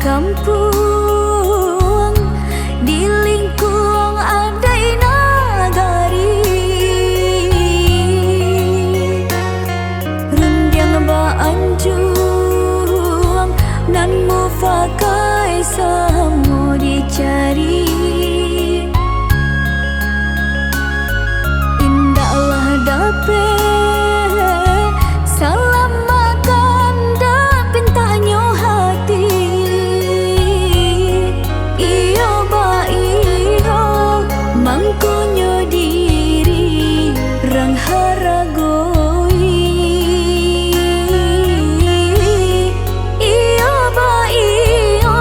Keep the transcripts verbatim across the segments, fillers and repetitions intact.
Kampuang di lingkuang adaik nagari, rundiang baanjuang nan mufakai samo dicari. Indaklah dapek salamakan dek pintanyo hati. Iyo ba iyo, mangkonyo diri rang haragoi. Iyo ba iyo,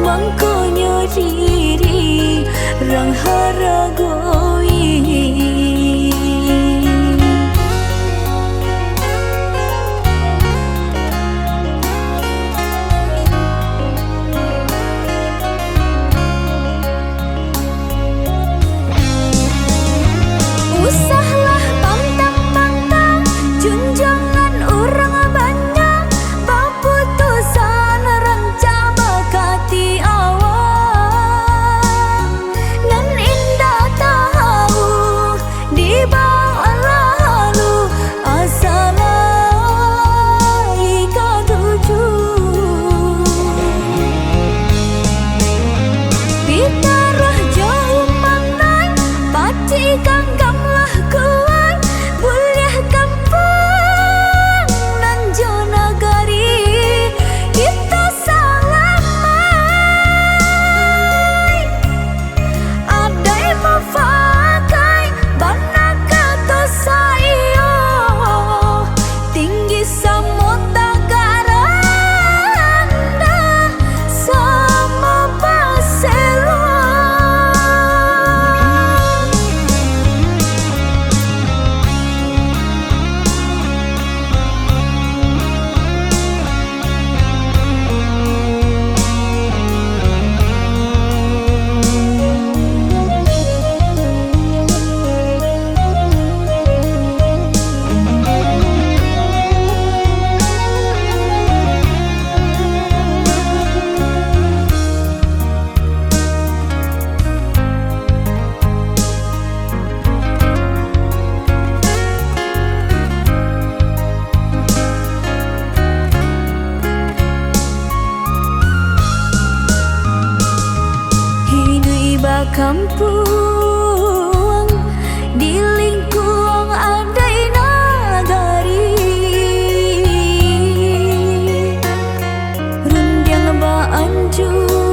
mangkonyo diri rang haragoi. Usahlah pantang-pantang, junjuangan urang banyak, paputusan rancak bakati awak. Nan indak tahu, dibaoklah lalu, asa lai katuju. Pitaruah jo umang nai, pacik ganggamlah kuwai, buliah kampuang nan jo nagari, kito salamaik. Adaik mufakai bana kato saiyo, tinggi samo tagak randah samo baselo. Hiduik bakampuang di lingkuang adaik nagari, rundiang baanjuang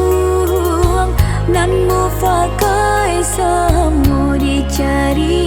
nan mufakai samo dicari.